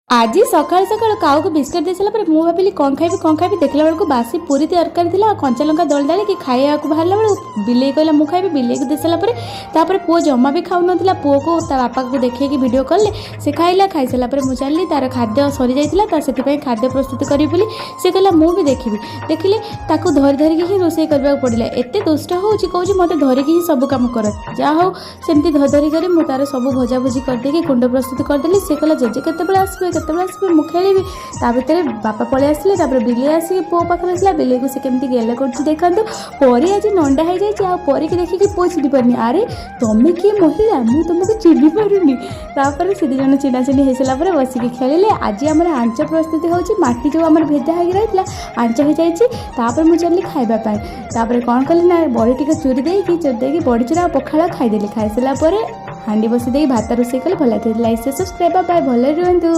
ଆଜି ସକାଳୁ ସକାଳୁ କାଉକୁ ବିସ୍କେଟ୍ ଦେଇସାରିଲା ପରେ ମୁଁ ଭାବିଲି କ'ଣ ଖାଇବି, କ'ଣ ଖାଇବି? ଦେଖିଲା ବେଳକୁ ବାସି ପୁରୀ ତରକାରୀ ଥିଲା ଆଉ କଞ୍ଚା ଲଙ୍କା ଦଳି ଦାଳିକି ଖାଇବାକୁ ବାହାରିଲା ବେଳକୁ ବିଲେଇ କହିଲା, "ମୁଁ ଖାଇବି।" ବିଲେଇକୁ ଦେଇସାରିଲା ପରେ ତାପରେ ପୁଅ ଜମା ବି ଖାଉନଥିଲା। ପୁଅକୁ ତା ବାପାକୁ ଦେଖେଇକି ଭିଡ଼ିଓ କଲେ, ସେ ଖାଇଲା। ଖାଇସାରିଲା ପରେ ମୁଁ ଚାଲିଲି, ତାର ଖାଦ୍ୟ ସରିଯାଇଥିଲା, ତ ସେଥିପାଇଁ ଖାଦ୍ୟ ପ୍ରସ୍ତୁତ କରିବି ବୋଲି। ସେ କହିଲା, "ମୁଁ ବି ଦେଖିବି।" ଦେଖିଲେ, ତାକୁ ଧରି ଧରିକି ହିଁ ରୋଷେଇ କରିବାକୁ ପଡ଼ିଲା। ଏତେ ଦୁଷ୍ଟ ହେଉଛି, କହୁଛି, "ମୋତେ ଧରିକି ହିଁ ସବୁ କାମ କର।" ଯାହା ହଉ, ସେମିତି ଧରି ଧରି କରି ମୁଁ ତାର ସବୁ ଭଜାଭୁଜି କରିଦେଇକି କୁଣ୍ଡ ପ୍ରସ୍ତୁତ କରିଦେଲି। ସେ କହିଲା, "ଜେଜେ କେତେବେଳେ ଆସିବେ, କେତେବେଳେ ଆସିବେ, ମୁଁ ଖେଳିବି।" ତା ଭିତରେ ବାପା ପଳେଇ ଆସିଲେ। ତାପରେ ବିଲେଇ ଆସିକି ପୁଅ ପାଖରେ ଆସିଲା। ବିଲେଇକୁ ସେ କେମିତି ଗେଲ କରୁଛି ଦେଖନ୍ତୁ। ପରି ଆଜି ନଣ୍ଡା ହେଇଯାଇଛି ଆଉ ପରିକି ଦେଖିକି ପୁଅ ଚିହ୍ନି ପାରୁନି। "ଆରେ, ତମେ କିଏ ମହିଳା? ମୁଁ ତମକୁ ଚିହ୍ନି ପାରୁନି।" ତାପରେ ସେ ଦୁଇ ଜଣ ଚିହ୍ନା ଚିହ୍ନି ହେଇସାରିଲା ପରେ ବସିକି ଖେଳିଲେ। ଆଜି ଆମର ଆଞ୍ଚ ପ୍ରସ୍ତୁତି ହେଉଛି। ମାଟି ଯେଉଁ ଆମର ଭେଦା ହେଇକି ରହିଥିଲା, ଆଞ୍ଚ ହେଇଯାଇଛି। ତାପରେ ମୁଁ ଚାଲିଲି ଖାଇବା ପାଇଁ। ତାପରେ କ'ଣ କଲି ନା ବଡ଼ି ଟିକେ ଚୁରି ଦେଇକି ବଡ଼ି ଚୁରା ଆଉ ପଖାଳ ଖାଇଦେଲି। ଖାଇସାରିଲା ପରେ ହାଣ୍ଡି ବସି ଦେଇ ଭାତ ରୋଷେଇ କଲି। ଭଲ ଲାଗିଥିଲା, ଲାଇକ୍, ସବସ୍କ୍ରାଇବ୍। ବାଏ, ଭଲରେ ରୁହନ୍ତୁ।